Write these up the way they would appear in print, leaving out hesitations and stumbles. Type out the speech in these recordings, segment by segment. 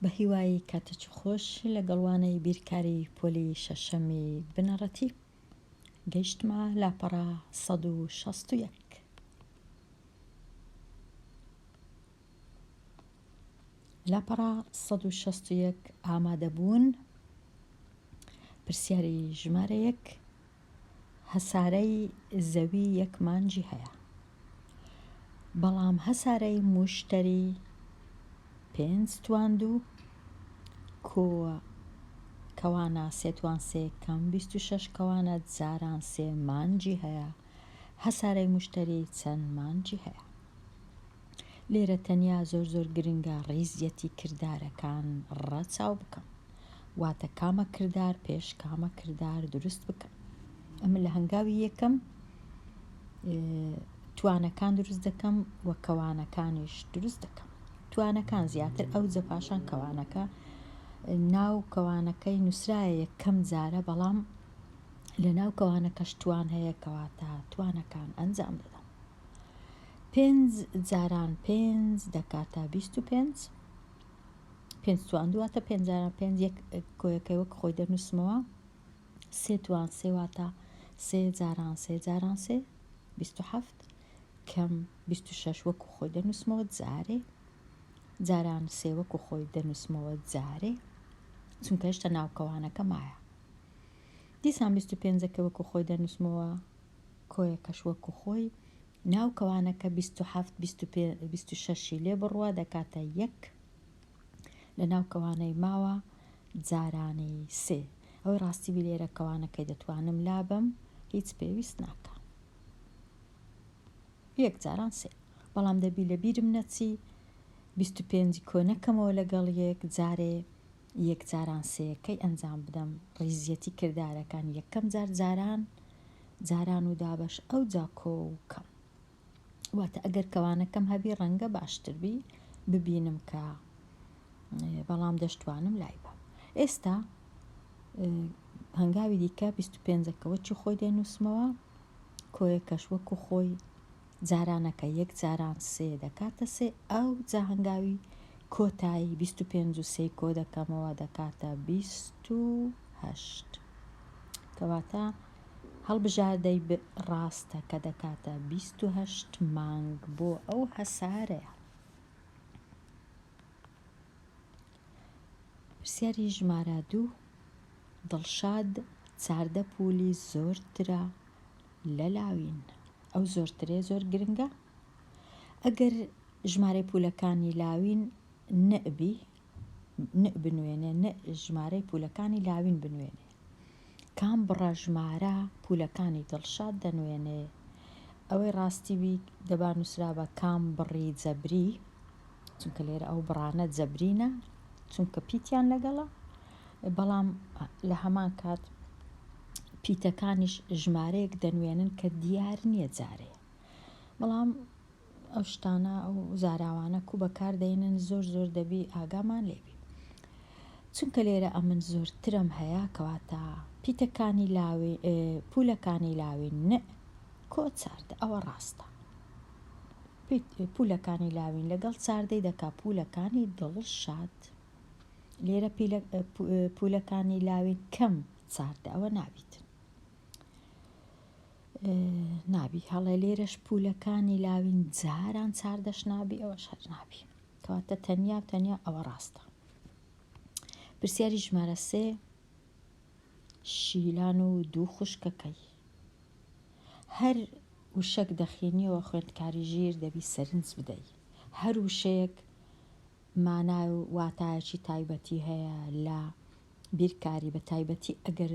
بەهیوای کاتێکی خۆش لەگەڵ وانەی بیرکاری پۆلی شەشەمی بنەڕەتی گەیشتمە لاپەڕە 161. لاپەڕە 161 ئامادەبوون پرسیاری ژمارە یەک هەسارەی زەوی یەک مانگی هەیە بەڵام هەسارەی موشتەری پێنج توان دوو کۆ کەوانە سێ توان سێ کەم 26 کەوانە جاران سێ مانگی هەیە هەسارەی موشتەری چەند مانگی هەیە لێرە تەنیا زۆر زۆر گرنگە ڕیزیەتی کردارەکان ڕەچاو بکەم واتە کامە کردار پێش کامە کردار دروست بکەم ئەمن لە هەنگاوی یەکەم توانەکان دروست دەکەم و کەوانەکانیش دروست دەکەم توانەکان زیاتر ئەو جە پاشان کەوانەکە ناو کەوانەکەی نووسرایە یەکەم جارە بەڵام لە ناو کەوانەکەش توان هەیە کەواتە توانەکان ئەنجام دەدەم پێنج جاران پێنج دەکاتە 25 پێنج توان دوو واتە پێنج جاران پێنج یەک کۆیەکەی وەک خۆی دەنووسمەوە سێ توان سێ واتە سێ جاران سێ جاران سێ 27 کەم 26 وەکو خۆی دەنووسمەوە جارێ جاران سێ وەکو خۆی دەنووسمەوە جارێ چونکە هێشتا ناوکەوانەکە مایە دیسان 25ەکە وەکو خۆی دەنووسمەوە کۆیەکەش وەکو خۆی ناو کەوانەکە 27 26 ی لێ بڕوا دەکاتە یەک لە ناو کەوانەی ماوە جارانی سێ ئەوەی ڕاستی بی لێرە کەوانەکەی دەتوانم لابەم هیچ پێویست ناکا یەک جاران سێ بەڵام دەبی لە بیرم نەچی 25 کۆ نەکەمەوە لەگەڵ یەک جارێ یەک جاران سێیەکەی ئەنجام بدەم ڕیزیەتی کردارەکان یەکەم جار جاران جاران و دابەش ئەوجا کۆ و کەم واتە ئەگەر کەوانەکەم هەبی ڕەنگە باشتر بی ببینم کە بەڵام دەشتوانم لای بەم ئێستا هەنگاوی دیکە 25ەکە وەکی خۆی دەنووسمەوە کۆیەکەش وەکو خۆی جارانەکە یەک جاران سێ دەکاتە سێ ئەو جا هەنگاوی کۆتایی 25 و سێ کۆ دەکەمەوە دەکاتە 28 کەواتە هەڵبژاردەی ب ڕاستە کە دەکاتە 28 مانگ بۆ ئەو هەسارەیە. پرسیاری ژمارە دوو، دڵشاد چاردە پولی زۆرترە لە لاوین. ئەو زۆرترەیە زۆر گرنگە. ئەگەر ژمارەی پولەکانی لاوین نء بی نء بنوێنێ نء ژمارەی پولەکانی لاوین بنوێنێ. کام بڕە ژمارە پولەکانی دڵشاد دەنوێنێ؟ ئەوەی ڕاستی بی دەبا نوسرابا کام بڕی جەبری چونکە لێرە ئەو بڕانە جەبرینە چونکە پیتیان لەگەڵە بەڵام لە هەمان کات پیتەکانیش ژمارەیەک دەنوێنن کە دیار نییە جارێ بەڵام ئەو شتانە ئەو زاراوانە کو بەکار دەینن زۆر زۆر دەبی ئاگامان لێبی چونکە لێرە ئەمن زۆرترم هەیە کەواتە پیتەکانی لاوی پولەکانی لاوی ن کۆ چاردە ئەوە ڕاستە پولەکانی لاوین لەگەڵ چاردەی دەکا پولەکانی دڵ شاد لێرە پولەکانی لاوین کەم چاردە ئەوە نابیتن نابی هەڵێ لێرەش پولەکانی لاوین جاران چاردەش نابی ئەوەش هەر نابی کەواتە تەنیا و تەنیا ئەوە ڕاستە پرسیاری ژمارە سێ شیلان و دوو خوشکەکەی هەر وشەک دەخینیەوە خوێندکاری ژیر دەبی سەرنج بدەی هەر وشەیەک مانا و واتایەکی تایبەتی هەیە لە بیرکاری بە تایبەتی ئەگەر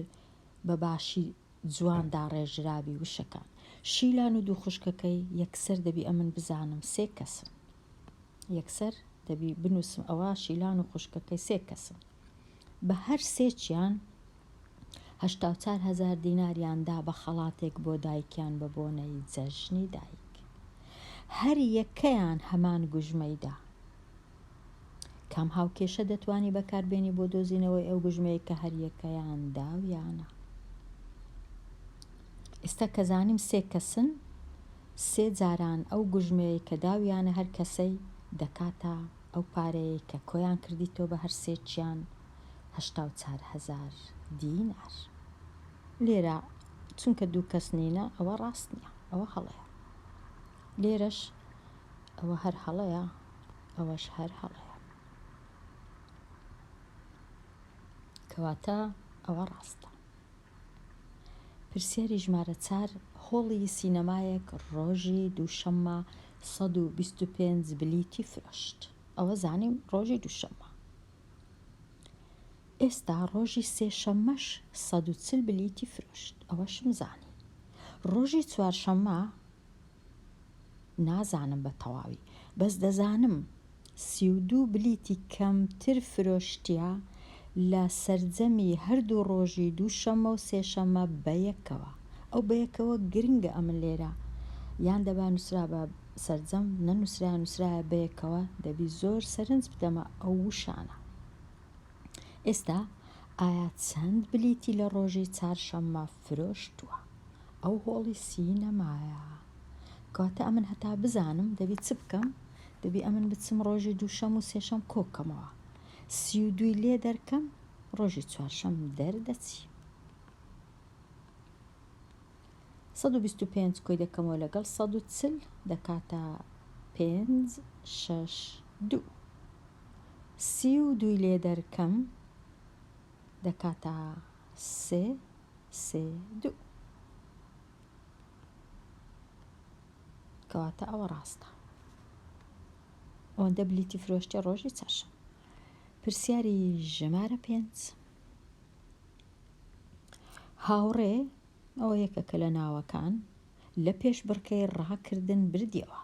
بە باشی جوان داڕێژرابی وشەکان. شیلان و دوو خوشکەکەی یەکسەر دەبی ئەمن بزانم سێ کەسن. یەکسەر دەبی بنووسم ئەوە شیلان و خوشکەکەی سێ کەسن. بە هەر سێکیان 84 هەزار دیناریان دا بە خەڵاتێک بۆ دایکیان بە بۆنەی جەژنی دایک. هەر یەکەیان هەمان گوژمەی دا. کام هاوکێشە دەتوانی بەکاربێنی بۆ دۆزینەوەی ئەو گوژمەیە کە هەریەکەیان داویانە؟ ئێستا کە زانیم سێ کەسن، سێ جاران ئەو گوژمەیەی کە داویانە هەر کەسەی دەکاتە. ئەو پارەیەی کە کۆیان کردیتەوە بە هەرسێکیان 84 هەزار دینار. لێرە چونکە دوو کەس نینە ئەوە ڕاست نییە ئەوە هەڵەیە. لێرەش ئەوە هەر هەڵەیە ئەوەش هەر هەڵەیە. کەواتە ئەوە ڕاستە. پرسیاری ژمارە چار، هۆڵی سینەمایەک ڕۆژی دووشەممە 125 بلیتی فرۆشت. ئەوە زانیم ڕۆژی دووشەممە. ئێستا ڕۆژی سێشەممەش 140 بلیتی فرۆشت. ئەوەشم زانی. ڕۆژی چوارشەممە نازانم بە تەواوی بەس دەزانم 32 بلیتی کەمتر فرۆشتیە لە سەرجەمی هەردوو ڕۆژی دووشەممە و سێشەممە بەیەکەوە ئەو بەیەکەوە گرنگە ئەمن لێرە یان دەبا نوسرابا سەرجەم نەنوسرایە نوسرایە بەیەکەوە دەبی زۆر سەرنج بدەمە ئەو وشانە ئێستا ئایا چەند بلیتی لە ڕۆژی چارشەممە فرۆشتووە؟ ئەو هۆڵی سینەمایە. کەواتە ئەمن هەتا بزانم دەبی چ بکەم؟ دەبی ئەمن بچم ڕۆژی دووشەم و سێشەم کۆ کەمەوە. 32ی لێ دەرکەم، ڕۆژی چوارشەم دەردەچی. 125 کۆی دەکەمەوە لەگەڵ 140 دەکاتە پێنج شەش دوو. 32ی لێ دەرکەم دەکاتە سێ سێ دوو. کەواتە ئەوە ڕاستە. ئەوەندە بلیتی فرۆشتیە ڕۆژی چارشەم. پرسیاری ژمارە پێنج. هاوڕێ ئەوە یەکەکە لە ناوەکان لە پێشبڕکێی ڕاکردن بردیەوە.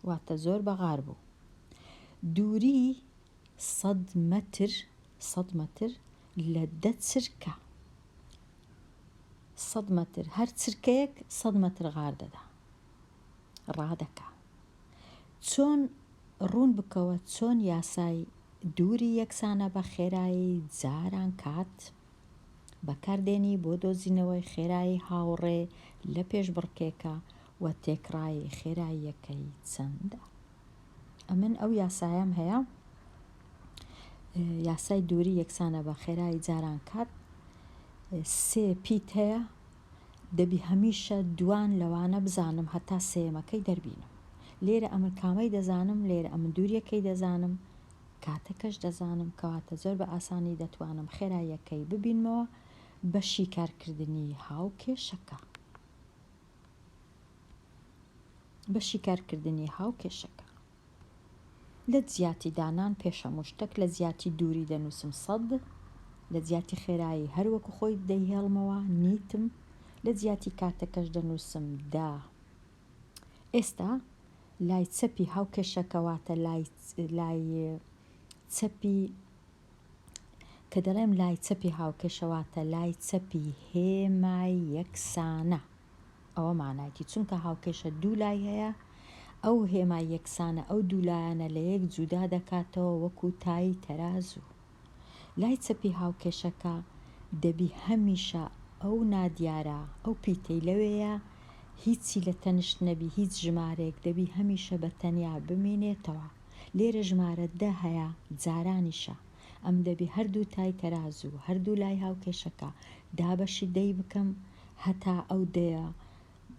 واتە زۆر بەغار بوو. دووری سەد مەتر، 100 مەتر، لە دە چرکە. 100 مەتر، هەر چرکەیەک 100 مەتر غار دەدا. ڕادەکا. چۆن ڕوون بکەوە چۆن یاسای دووری یەکسانە بە خێرایی جاران کات بەکاردێنی بۆ دۆزینەوەی خێرایی هاوڕێ لە پێشبڕکێکە و تێکڕایی خێراییەکەی چەندە؟ ئەمن ئەو یاسایەم هەیە یاسای دووری یەکسانە بە خێرایی جاران کات سێ پیت هەیە دەبی هەمیشە دوان لەوانە بزانم هەتا سێیەمەکەی دەربینم لێرە ئەمن کامەی دەزانم لێرە ئەمن دووریەکەی دەزانم کاتەکەش دەزانم کەواتە زۆر بە ئاسانی دەتوانم خێراییەکەی ببینمەوە بە شیکارکردنی هاوکێشەکە بە شیکارکردنی هاوکێشەکە. لە جیاتی دانان پێش هەموو شتەک لە جیاتی دووری دەنووسم سەد، لە جیاتی خێرایی هەر وەکو خۆی دەیهێڵمەوە نیتم، لە جیاتی کاتەکەش دەنووسم دە. ئێستا لای چەپی هاوکێشەکە واتە لای لای چەپی کە دەڵێم لای چەپی هاوکێشە واتە لای چەپی هێمای یەکسانە. ئەوە مانایتی چونکە هاوکێشە دوو لای هەیە ئەو هێمای یەکسانە ئەو دوو لایانە لە یەک جودا دەکاتەوە وەکو تای تەرازوو. لای چەپی هاوکێشەکە دەبی هەمیشە ئەو نادیارە ئەو پیتەی لەوێیە هیچی لە تەنشت نەبی هیچ ژمارەیەک دەبی هەمیشە بە تەنیا بمینێتەوە. لێرە ژمارە دە هەیە جارانیشە ئەم دەبی هەردوو تای تەرازوو هەردوو لای هاوکێشەکە دابەشی دەی بکەم هەتا ئەو دەیە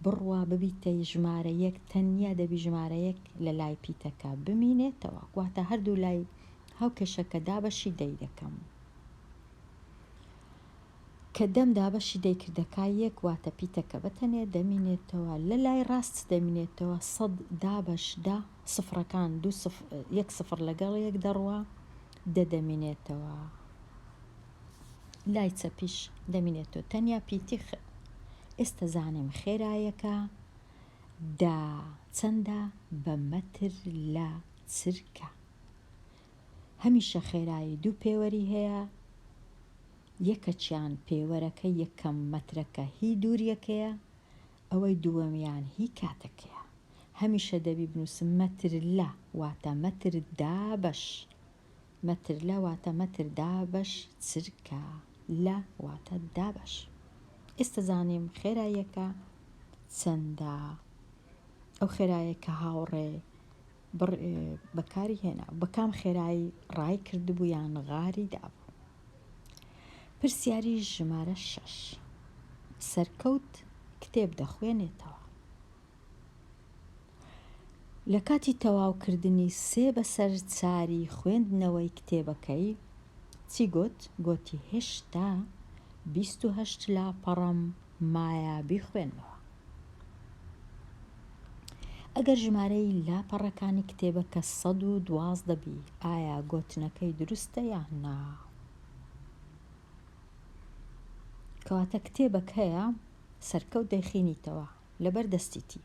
بڕوا ببیتە ژمارە یەک تەنیا دەبی ژمارە یەک لە لای پیتەکە بمینێتەوە واتە هەردوو لای هاوکێشەکە دابەشی دەی دەکەم کە دەم دابەشی دەی کرد دەکا یەک واتە پیتەکە بە تەنێ دەمینێتەوە لە لای ڕاست دەمینێتەوە سەد دابەش دە سفرەکان دوو سفر یەک سفر لەگەڵ یەک دەڕوا دە دەمینێتەوە لای چەپیش دەمینێتەوە تەنیا پیتی خ ئێستا زانیم خێرایەکە دە چەندە بە مەتر لە چرکە هەمیشە خێرایی دوو پێوەری هەیە یەکەکیان پێوەرەکە یەکەم مەترەکە هی دووریەکەیە ئەوەی دووەمیان هی کاتەکەیە هەمیشە دەبی بنووسم مەتر لە واتە مەتر دابەش مەتر لە واتە مەتر دابەش چرکە لە واتە دابەش ئێستا زانیم خێراییەکە چەندە ئەو خێرایە کە هاوڕێ. بەکاری هێنا بە کام خێرایی ڕای کردبوو یان غاری دابوو. پرسیاری ژمارە شەش، سەرکەوت کتێب دەخوێنێتەوە. لە کاتی تەواوکردنی سێ بەسەر چاری خوێندنەوەی کتێبەکەی، چی گوت؟ گوتی هێشتا 28 لاپەڕەم مایە بیخوێنمەوە. ئەگەر ژمارەی لاپەڕەکانی کتێبەکە 112 بی، ئایا گۆتنەکەی دروستە یان نا؟ کەواتە کتێبەک هەیە سەرکەوت دەیخینیتەوە لەبەر دەستیتی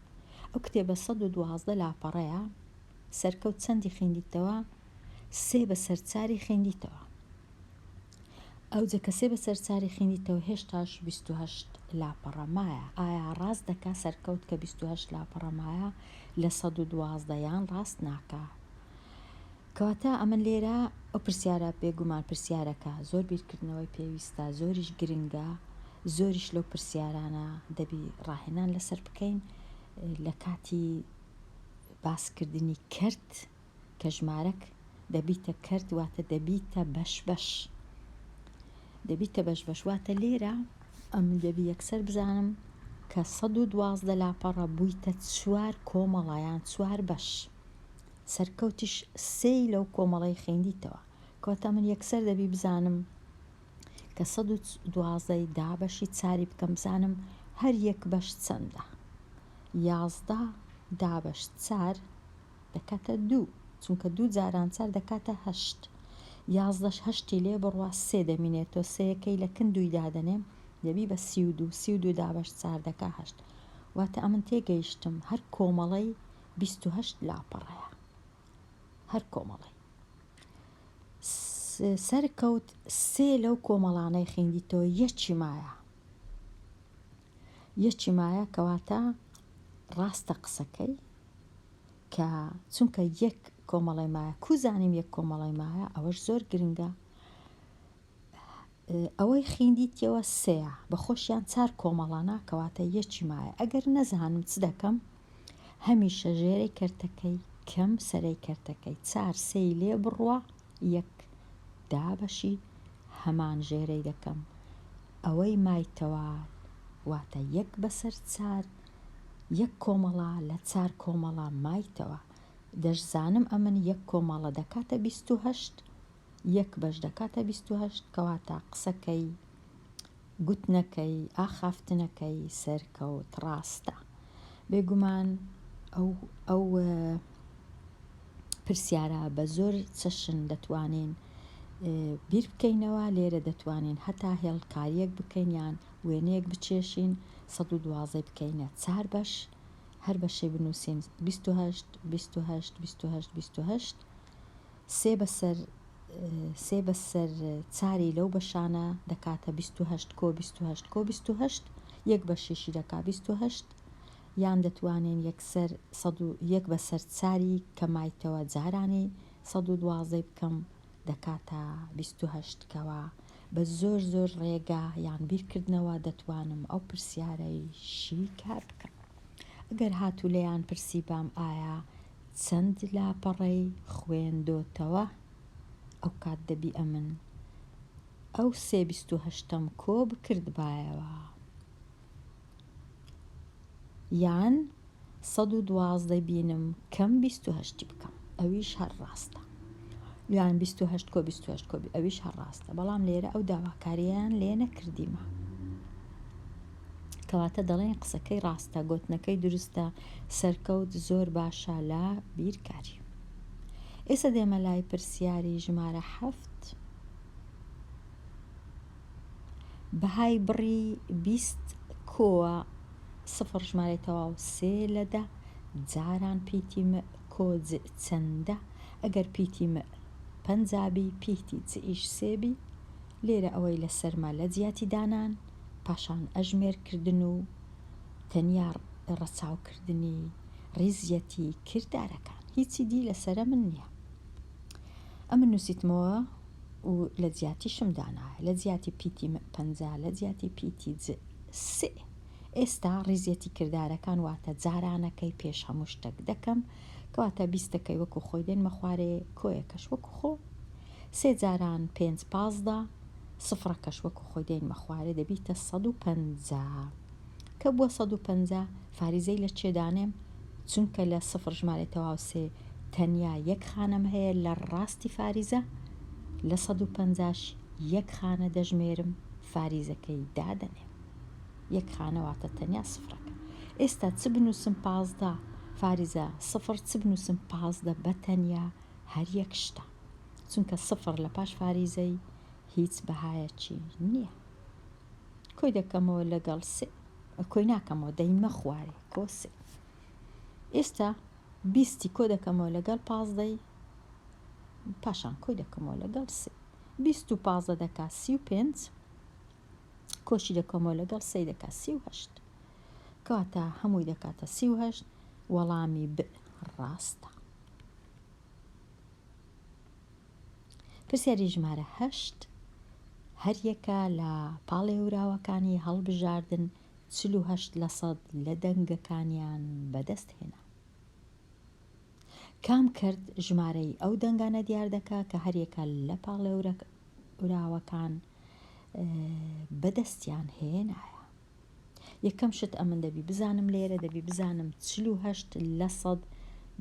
ئەو کتێبە 112 لاپەڕەیە سەرکەوت چەندی خیندیتەوە سێ بەسەر چاری خیندیتەوە ئەوجە کە سێ بەسەر چاری خیندیتەوە هێشتاش 28 لاپەڕە مایە ئایا ڕاست دەکا سەرکەوت کە 28 لاپەڕە مایە لە 112 یان ڕاست ناکا کەواتە ئەمن لێرە ئەو پرسیارە بێگومان پرسیارەکە زۆر بیرکردنەوەی پێویستە زۆریش گرنگە زۆریش لەو پرسیارانە دەبی ڕاهێنان لەسەر بکەین لە کاتی باسکردنی کەرت کە ژمارەک دەبیتە کەرت واتە دەبیتە بەش بەش دەبیتە بەش بەش واتە لێرە ئەم دەبی یەکسەر بزانم کە 112 لاپەڕە بوویتە چوار کۆمەڵە یان چوار بەش سەرکەوتیش سێی لەو کۆمەڵەی خیندیتەوە کەواتە من یەکسەر دەبی بزانم کە 112 ی دابەشی چاری بکەم بزانم هەر یەک بەش چەندە 11 دابەش چار دەکاتە دوو چونکە دوو جاران چار دەکاتە هەشت یازدەش هەشتی لێ بڕوا سێ دەمینێتەوە سێیەکەی لە کن دووی دادەنێم دەبی بە 32 32 دابەش چار دەکا هەشت واتە ئەمن تێگەیشتم هەر کۆمەڵەی 28 لاپەڕەیە هەر کۆمەڵەی سەرکەوت سێ لەو کۆمەڵانەی خیندیتەوە یەکی مایە یەکی مایە کەواتە ڕاستە قسەکەی کە چونکە یەک کۆمەڵی مایە کو زانیم یەک کۆمەڵی مایە ئەوەش زۆر گرنگە ئەوەی خیندیتەوە سێە بە خۆشیان چار کۆمەڵانە کەواتە یەکی مایە ئەگەر نەزانم چ دەکەم هەمیشە ژێرەی کەرتەکەی کەم سەرەی کەرتەکەی چار سێی لێ بڕوا یەک دابەشی هەمان ژێرەی دەکەم ئەوەی مایتەوە واتە یەک بەسەر چار یەک کۆمەڵە لە چار کۆمەڵە مایتەوە دەشزانم ئەمن یەک کۆمەڵە دەکاتە 28 یەک بەش دەکاتە 28 کەواتە قسەکەی گوتنەکەی ئاخافتنەکەی سەرکەوت ڕاستە بێگومان ئەو ئەو پرسیارە بە زۆر چەشن دەتوانین بیر بکەینەوە لێرە دەتوانین هەتا هێڵکاریەک بکەین یان وێنەیەک بچێشین 112 بکەینە چار بەش هەر بەشەی بنووسین 28 28 28 28 سێ بەسەر سێ بەسەر چاری لەو بەشانە دەکاتە 28 کۆ 28 کۆ 28 یەک بەشیشی دەکا 28 یان دەتوانین یەکسەر 101 بەسەر چاری کە مایتەوە جارانی 112 بکەم دەکاتە 28 کەوا بە زۆر زۆر ڕێگا یان بیرکردنەوە دەتوانم ئەو پرسیارەی شیکار بکەم. ئەگەر هاتوو لێیان پرسیبام ئایا چەند لاپەڕەی خوێندۆتەوە ئەوکات دەبی ئەمن ئەو سێ 28ەم کۆ بکردبایەوە یان 112 بینم کەم 28 بکەم ئەویش هەر ڕاستە یان 28 کۆ 28 کۆ ئەویش هەر ڕاستە بەڵام لێرە ئەو داواکارییان لێ نەکردیمە کەواتە دەڵێن قسەکەی ڕاستە گۆتنەکەی دروستە سەرکەوت زۆر باشە لە بیرکاری ئێستا دێمە لای پرسیاری ژمارە حەفت بەهای بڕی 20 کۆوە سفر ژمارەی تەواو سێ لە دە جاران پیتی م کۆ ج چەندە ئەگەر پیتی م پەنجا بی پیتی ج یش سێ بی لێرە ئەوەی لەسەرمە لە جیاتی دانان پاشان ئەژمێر کردن و تەنیا ڕەچاو کردنی ڕیزیەتی کردارەکان هیچی دی لەسەرە من نییە ئەمن نووسیتمەوە و لە جیاتیشم دانایە لە جیاتی پیتی م 50 لە جیاتی پیتی ج سێ ئێستا ڕیزیەتی کردارەکان واتە جارانەکەی پێش هەموو شتەک دەکەم. کەواتە بیستەکەی وەکو خۆی دێنمە خوارێ کۆیەکەش وەکو خۆ سێ جاران پێنج 15 سفرەکەش وەکو خۆی دێنمە خوارێ دەبیتە 150 کە بووە 150 فاریزەی لە چێ دانێم چونکە لە سفر ژمارەی تەواو سێ تەنیا یەک خانەم هەیە لە ڕاستی فاریزە لە 150 یەک خانە دەژمێرم فاریزەکەی دادەنێم یەک خانە واتە تەنیا سفرەکە. ئێستا چ بنووسم 15 فاریزە سفر چ بنووسم 15 بە تەنیا هەر یەک شتە. چونکە سفر لە پاش فاریزەی هیچ بەهایەکی نییە. کۆی دەکەمەوە لەگەڵ سێ کۆی ناکەمەوە دەینمە خوارێ کۆ سێ. ئێستا بیستی کۆ دەکەمەوە لەگەڵ پازدەی پاشان کۆی دەکەمەوە لەگەڵ سێ. 20 و 15 دەکا 35 کۆشی دەکەمەوە لەگەڵ سێی دەکات 38 کەواتە هەمووی دەکاتە 38 وەڵامی ب ڕاستە. پرسیاری ژمارە هەشت هەریەکە لە پاڵێوراوەکانی هەڵبژاردن 48 لە سەد لە دەنگەکانیان بەدەست هێنا. کام کەرت ژمارەی ئەو دەنگانە دیار دەکا کە هەریەکە لە پاڵێوراوەکان بەدەستیان هێنایە؟ یەکەم شت ئەمن دەبی بزانم لێرە دەبی بزانم 48 لە سەد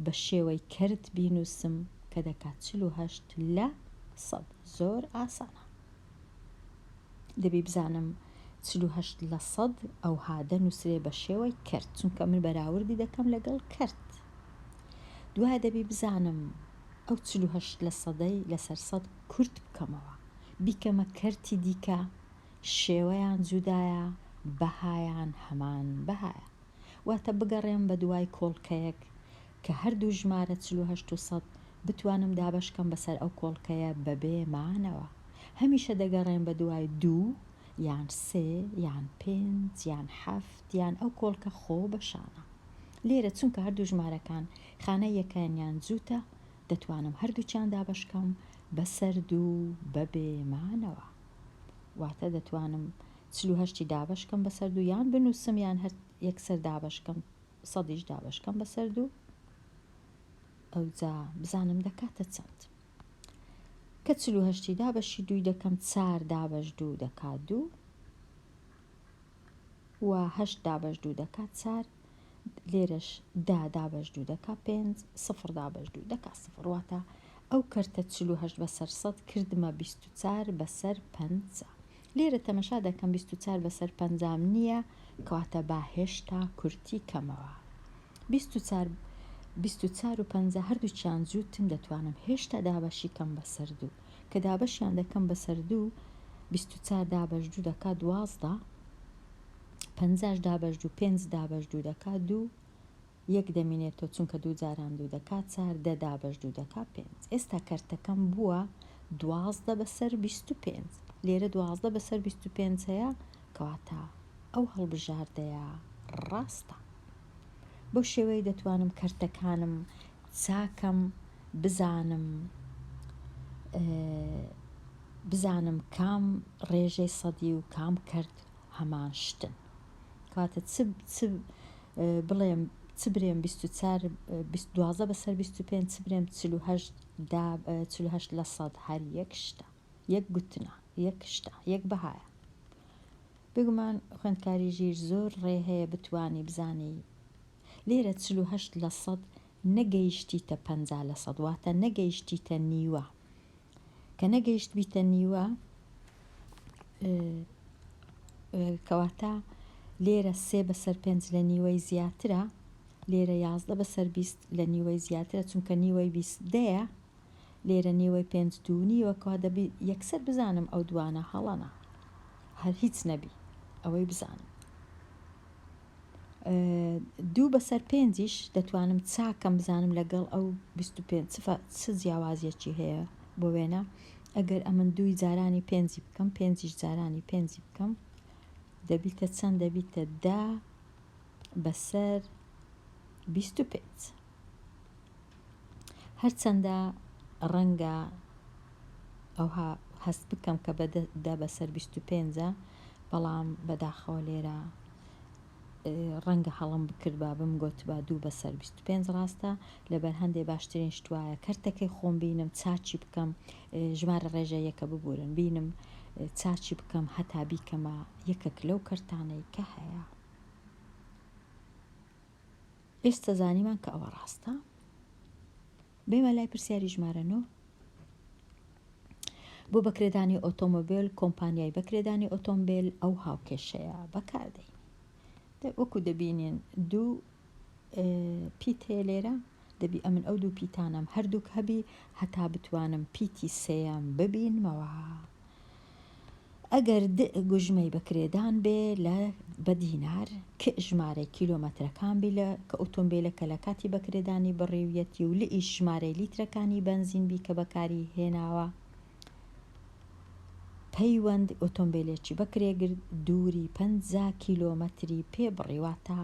بە شێوەی کەرت بینوسم کە دەکات 48 لە سەد زۆر ئاسانە. دەبی بزانم 48 لە سەد ئەوها دەنووسرێ بە شێوەی کەرت چونکە من بەراوردی دەکەم لەگەڵ کەرت دوای دەبی بزانم ئەو 48 لە سەدەی لەسەر سەد کورت بکەمەوە بیکەمە کەرتی دیکە شێوەیان جودایە بەهایان هەمان بەهایە واتە بگەڕێم بە دوای کۆڵکەیەک کە هەردوو ژمارە 48 و سەد بتوانم دابەش کەم بەسەر ئەو کۆڵکەیە بەبێ مانەوە. هەمیشە دەگەڕێم بە دوای دوو یان سێ یان پێنج یان حەفت یان ئەو کۆڵکە خۆ بە شانە. لێرە چونکە هەردوو ژمارەکان خانەی یەکەیانیان جووتە دەتوانم هەردووکیان دابەش کەم بەسەر دوو بەبێ مانەوە. واتە دەتوانم 48 ی دابەش کەم بەسەر دوو یان بنووسم یان هەر یەکسەر دابەش کەم سەدیش دابەش کەم بەسەر دوو. ئەوجا بزانم دەکاتە چەند. کە 48 ی دابەشی دووی دەکەم چار دابەش دوو دەکات دوو و هەشت دابەش دوو دەکات چار لێرەش دا دابەش دوو دەکات پێنج سفر دابەش دوو دەکات سفر واتە ئەو کەرتە 48 بەسەر سەد کردمە 24 بەسەر پەنجا لێرە تەمەشا دەکەم 24 بەسەر پەنجام نییە کەواتە با هێشتا کورتی کەمەوە 24 24 و 50 هەردووکیان جووتن دەتوانم هێشتا دابەشی کەم بەسەر دوو کە دابەشیان دەکەم بەسەر دوو 24 دابەش دوو دەکات دوازدە پەنجاش دابەش دوو پێنج دابەش دوو دەکات دوو یەک دەمینێتەوە چونکە دوو جاران دوو دەکات چار دە دابەش دوو دەکات پێنج ئێستا کەرتەکەم بووە 12 بەسەر 25 لێرە 12 بەسەر 25 هەیە کەواتە ئەو هەڵبژاردەیە ڕاستە بەو شێوەیە دەتوانم کەرتەکانم چاکەم بزانم بزانم کام ڕێژەی سەدی و کام کەرت هەمان شتن کەواتە چ چ بڵێم چ برێم 24 12 بەسەر 25 چ برێم 48 دا 48 لە سەد هەر یەک شتە یەک گوتنە یەک شتە یەک بەهایە بێگومان خوێندکاری ژیر زۆر ڕێ هەیە بتوانی بزانی لێرە 48 لە سەد نەگەیشتیتە 50 لە سەد واتە نەگەیشتیتە نیوە کە نەگەیشتبیتە نیوە کەواتە لێرە سێ بەسەر پێنج لە نیوەی زیاترە لێرە یازدە بەسەر بیست لە نیوەی زیاترە چونکە نیوەی بیست دەیە لێرە نیوەی پێنج دوو نیوە کەوا دەبی یەکسەر بزانم ئەو دوانە هەڵەنە هەر هیچ نەبی ئەوەی بزانم دوو بەسەر پێنجیش دەتوانم چاکەم بزانم لەگەڵ ئەو 25 چ جیاوازیەکی هەیە بۆ وێنە ئەگەر ئەمن دووی جارانی پێنجی بکەم پێنجیش جارانی پێنجی بکەم دەبیتە چەند دەبیتە دە بەسەر 25 هەرچەندە ڕەنگە ئەوها هەست بکەم کە بە دە بەسەر 25 بەڵام بەداخەوە لێرە. ڕەنگە هەڵەم بکردبا بمگۆتبا دوو بەسەر 25 ڕاستە، لەبەر هەندێ باشترین شت وایە کەرتەکەی خۆم بینم چاکی بکەم ژمارە ڕێژەیەکە ببورن بینم چاکی بکەم هەتا بیکەمە یەکەک لەو کەرتانەی کە هەیە. ئێستا زانیمان کە ئەوە ڕاستە. بێمە لای پرسیاری ژمارە نۆ. بۆ بەکرێدانی ئۆتۆمۆبێل کۆمپانیای بەکرێدانی ئۆتۆمبێل ئەو هاوکێشەیە بەکاردەینی. وەکو دەبینین دوو پیت هەیە لێرە دەبی ئەمن ئەو دوو پیتانەم هەردووک هەبی هەتا بتوانم پیتی سێیەم ببینمەوە. ئەگەر د گوژمەی بەکرێدان بێ لە بە دینار، ک ژمارەی کیلۆمەترەکان بی لە کە ئوتۆمبیلەکە لە کاتی بەکرێدانی بڕیویەتی و ل'یش ژمارەی لیترەکانی بەنزین بی کە بەکاری هێناوە، پەیوەند ئۆتۆمبیلێکی بەکرێ گرت دووری 50 کیلۆمەتری پێ بڕی واتە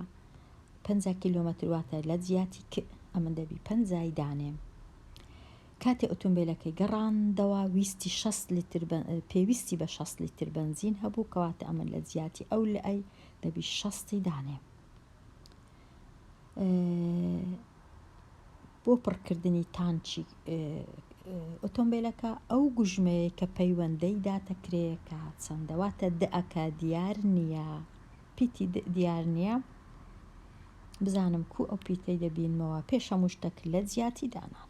50 کیلۆمەتر واتە لە جیاتی ک ئەمن دەبی پەنجای دانێم. کاتێ ئۆتۆمبێلەکەی گەڕاندەوە ویستی 60 لیتر پێویستی بە 60 لیتر بەنزین هەبوو کەواتە ئەمن لە جیاتی ئەو لەی دەبی شەستی دانێم. بۆ پڕکردنی تانکی ئۆتۆمبیلەکە ئەو گوژمەیە کە پەیوەندەی داتە کرێیەکە چەندە واتە دئەکە دیار نییە پیتی دیار نییە بزانم کو ئەو پیتەی دەبینمەوە پێش هەموو شتەک لە جیاتی دانان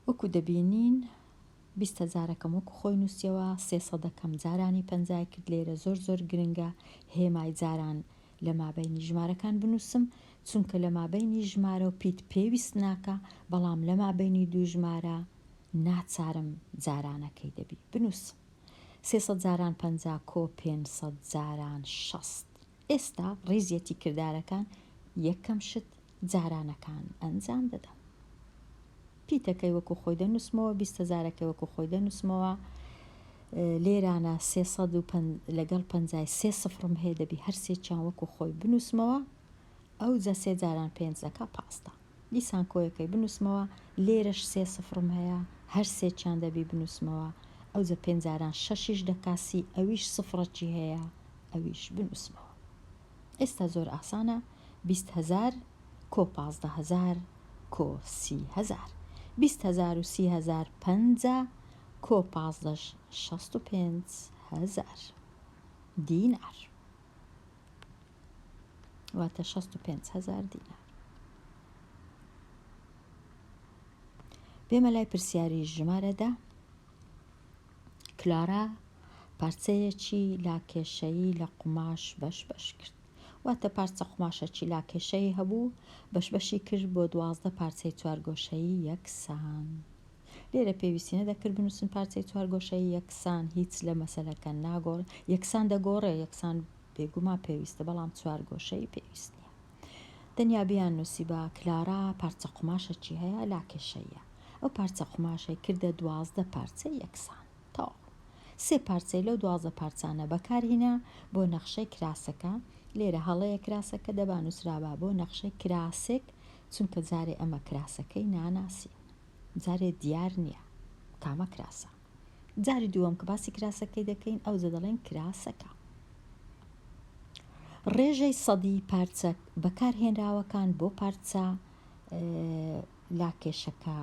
وەکو دەبینین 20 هەزارەکەم وەکو خۆی نووسیەوە سێ سەدەکەم جارانی پەنجای کرد لێرە زۆر زۆر گرنگە هێمای جاران لە مابەینی ژمارەکان بنووسم چونکە لە مابەینی ژمارە و پیت پێویست ناکا بەڵام لە مابەینی دوو ژمارە ناچارم جارانەکەی دەبی بنووسم 300 جاران 50 کۆ 500 جاران 60 ئێستا ڕیزیەتی کردارەکان یەکەم شت جارانەکان ئەنجام دەدەم. پیتەکەی وەکو خۆی دەنووسمەوە، 20 هەزارەکەی وەکو خۆی دەنووسمەوە. لێرانە سێ سەد و لەگەڵ پەنجای سێ سفرم هەیە دەبی هەر سێکیان وەکو خۆی بنووسمەوە. ئەوجا سێ جاران پێنج دەکا 15. دیسان کۆیەکەی بنووسمەوە، لێرەش سێ سفرم هەیە هەر سێکیان دەبی بنووسمەوە. ئەوجا پێنج جاران شەشیش دەکا 30 ئەویش سفرەکی هەیە ئەویش بنووسمەوە. ئێستا زۆر ئاسانە 20 هەزار کۆ 15 هەزار کۆ 30 هەزار 20 هەزار و 30 هەزار پەنجا کۆ پازدەش 65 هەزار دینار واتە 65 هەزار دینار. بێمە لای پرسیاری ژمارەدا کلارا پارچەیەکی لاکێشەیی لە قوماش بەش بەش کرد. واتە پارچە قوماشەکی لاکێشەیی هەبوو، بەش بەشی کرد بۆ 12 پارچەی چوارگۆشەیی یەکسان. لێرە پێویستی نەدەکرد بنووسن پارچەی چوارگۆشەیی یەکسان، هیچ لە مەسەلەکە ناگۆڕێ. یەکسان دەگۆڕێ، یەکسان بێگومان پێویستە، بەڵام چوارگۆشەیی پێویست نییە. تەنیا بیاننووسیبا کلارا پارچە قوماشەکی هەیە لاکێشەییە. ئەو پارچە قوماشەی کردە 12 پارچەی یەکسان. تەواو. سێ پارچەی لەو 12 پارچانە بەکارهینا بۆ نەخشەی کراسەکە. لێرە هەڵەیە کراسەکە دەبا نووسرابا بۆ نەخشەی کراسێک، چونکە جارێ ئەمە کراسەکەی ناناسین. جارێ دیار نییە کامە کراسە. جاری دووەم کە باسی کراسەکەی دەکەین ئەوجە دەڵێن کراسەکە. ڕێژەی سەدی پارچە بەکارهێنراوەکان بۆ پارچە لاکێشەکە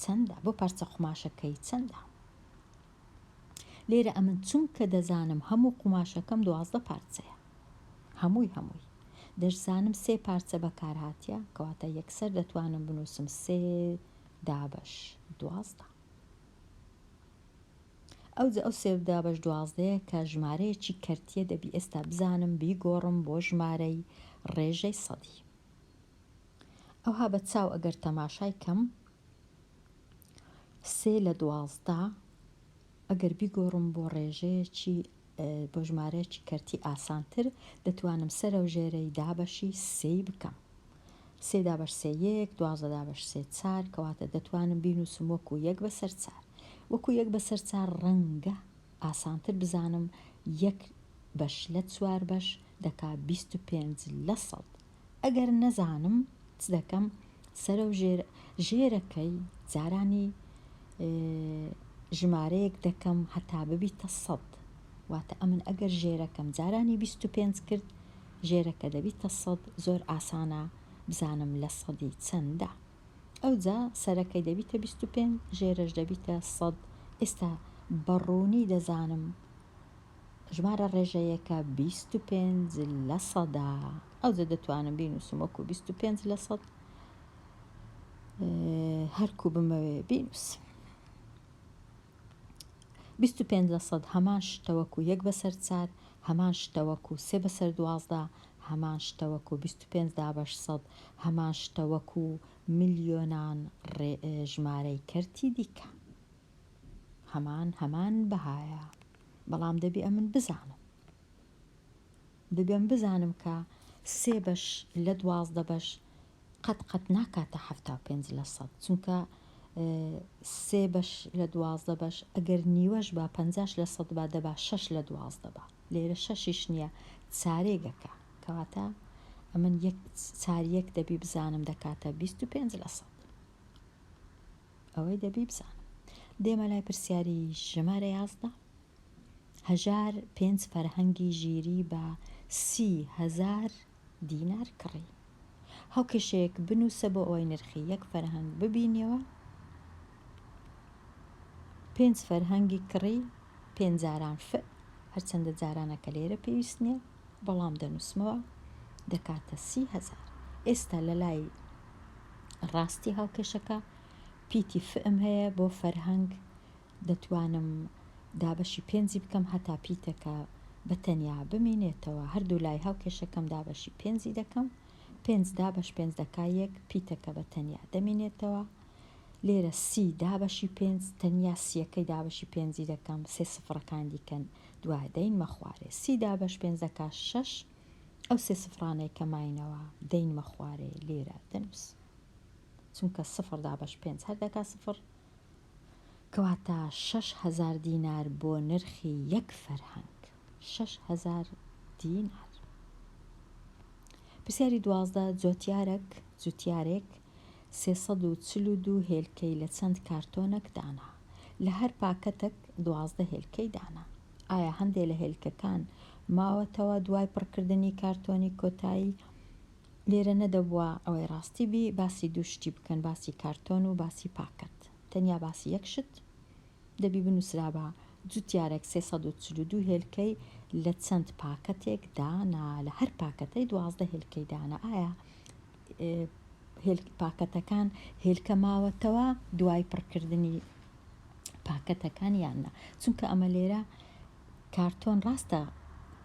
چەندە بۆ پارچە قوماشەکەی چەندە؟ لێرە ئەمن چونکە دەزانم هەموو قوماشەکەم 12 پارچەیە هەمووی هەمووی دەشزانم سێ پارچە بەکارهاتیە کەواتە یەکسەر دەتوانم بنووسم سێ دابەش 12 ئەوجە ئەو سێ دابەش دوازدەیە کە ژمارەیەکی کەرتیە دەبی ئێستا بزانم بیگۆڕم بۆ ژمارەی ڕێژەی سەدی. ئەوها بە چاو ئەگەر تەماشای کەم سێ لە 12 ئەگەر بیگۆڕم بۆ ڕێژەیەکی بۆ ژمارەیەکی کەرتی ئاسانتر دەتوانم سەرەو ژێرەی دابەشی سێی بکەم. سێ دابەش سێ یەک، 12 دابەش سێ چار، کەواتە دەتوانم بینووسم وەکو یەک بەسەر چار. وەکو یەک بەسەر چار ڕەنگە ئاسانتر بزانم یەک بەش لە چوار بەش دەکا 25 لە سەد. ئەگەر نەزانم چ دەکەم سەرەو ژێر ژێرەکەی جارانی ژمارەیەک دەکەم هەتا ببیتە سەد. واتە ئەمن ئەگەر ژێرەکەم جارانی 25 کرد ژێرەکە دەبیتە سەد زۆر ئاسانە بزانم لە سەدی چەندە. ئەوجا سەرەکەی دەبیتە 25 ژێرەش دەبیتە سەد ئێستا بە ڕوونی دەزانم ژمارە ڕێژەیەکە 25 لە سەدا. ئەوجا دەتوانم بینووسم وەکو 25 لە سەد هەرکو بمەوێ بینووسم. 25 لە سەد هەمان شتە وەکو یەک بەسەر چار، هەمان شتە وەکو سێ بەسەر 12، هەمان شتە وەکو 25 دابەش سەد، هەمان شتە وەکو ملیۆنان ژمارەی کەرتی دیکە. هەمان هەمان بەهایە. بەڵام دەبێ ئەمن بزانم. دەبێ ئەمن بزانم کە سێ بەش لە 12 بەش قەت قەت ناکاتە 75 لە سەد، چونکە سێ بەش لە 12 بەش ئەگەر نیوەش با پەنجاش لە سەد با دەبا شەش لە 12 با، لێرە شەشیش نییە چارێگەکە، کەواتە ئەمن یەک چار یەک دەبی بزانم دەکاتە 25 لە سەد. ئەوەی دەبی بزانم. دێمە لای پرسیاری ژمارە 11. هەژار پێنج فەرهەنگی ژیری بە 30,000 دینار کڕی. هاوکێشەیەک بنووسە بۆ ئەوەی نرخی یەک فەرهەنگ ببینیەوە. پێنج فەرهەنگی کڕی، پێنج جاران ف، هەرچەندە جارانەکە لێرە پێویست نییە، بەڵام دەنووسمەوە، دەکاتە 30,000. ئێستا لە لای ڕاستی هاوکێشەکە پیتی فم هەیە بۆ فەرهەنگ، دەتوانم دابەشی پێنجی بکەم هەتا پیتەکە بە تەنیا بمینێتەوە. هەردوو لای هاوکێشەکەم دابەشی پێنجی دەکەم. پێنج دابەش پێنج دەکا یەک، پیتەکە بە تەنیا دەمینێتەوە. لێرە سی دابەشی پێنج، تەنیا سیەکەی دابەشی پێنجی دەکەم، سێ سفرەکان دیکەن دوای دەینمە خوارێ. سی دابەش پێنج دەکا شەش، ئەو سێ سفرانەی کە ماینەوە دەینمە خوارێ لێرە دەنووسم، چونکە سفر دابەش پێنج هەر دەکا سفر. کەواتە 6000 دینار بۆ نرخی یەک فەرهەنگ. 6000 دینار. پرسیاری 12. جۆتیارەک، جوتیارێک، 342 هێلکەی لە چەند کارتۆنەک دانا. لە هەر پاکەتەک 12 هێلکەی دانا. ئایا هەندێ لە هێلکەکان ماوەتەوە دوای پڕکردنی کارتۆنی کۆتایی؟ لێرە نەدەبوا ئەوەی ڕاستی بی باسی دوو شتی بکەن، باسی کارتۆن و باسی پاکەت. تەنیا باسی یەک شت دەبی بنووسرابا، جوتیارێک 342 هێلکەی لە چەند پاکەتێک دانا، لە هەر پاکەتەی 12 هێلکەی دانا. ئایا پاکەتەکان هێلکە ماوەتەوە دوای پڕکردنی پاکەتەکان یان نا؟ چونکە ئەمە لێرە کارتۆن ڕاستە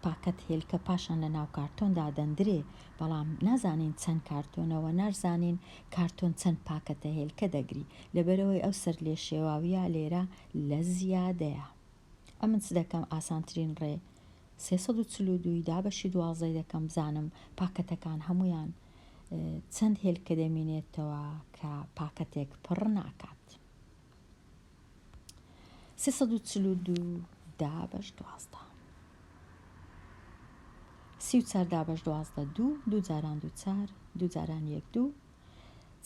پاکەت هێلکە پاشان لە ناو کارتۆندا دەندرێ، بەڵام نازانین چەند کارتۆنەوە، نارزانین کارتۆن چەند پاکەتە هێلکە دەگری، لەبەرئەوەی ئەو سەرلێشێواویە لێرە لە زیادەیە. ئەمن چ دەکەم؟ ئاسانترین ڕێ 342 ی دابەشی دوازدەی دەکەم بزانم پاکەتەکان هەموویان چەند هێلکە دەمینێتەوە کە پاکەتێک پڕ ناکات. 342 دابەش 12. 34 دابەش 12 دوو، دوو جاران دوو چار، دوو جاران یەک دوو،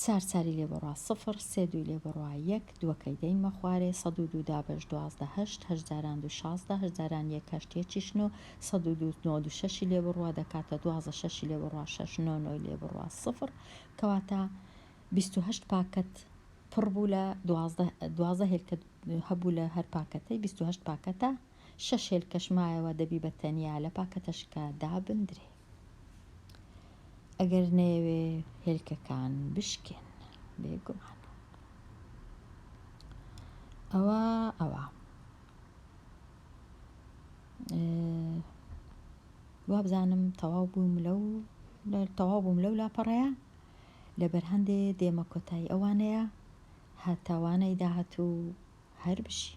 چار چاری لێ بڕوا سفر، سێ دووی لێ بڕوا یەک، دووەکەی دەینمە خوارێ، 102 دابەش 12 هەشت، هەشت جاران دوو 16، هەشت جاران یەک هەشت یەکیش نۆ، 102 96ی لێ بڕوا دەکاتە 12 شەشی لێ بڕوا شەش نۆ نۆی لێ بڕوا سفر، کەواتە 28 پاکەت پڕ بوو لە 12، 12 هێلکە هەبوو لە هەر پاکەتەی، 28 پاکەتە، شەش هێلکەش مایەوە دەبی بە تەنیا لە پاکەتەشکە دابندرێ ئەگەر نەیەوێ هێلکەکان بشکێن. بێگومان ئەوە ئەوە وابزانم تەواو بووم لەو تەواو بووم لەو لاپەڕەیە. لەبەر هەندێ دێمە کۆتایی ئەوانەیە. هەتا وانەی داهاتوو هەر بژی.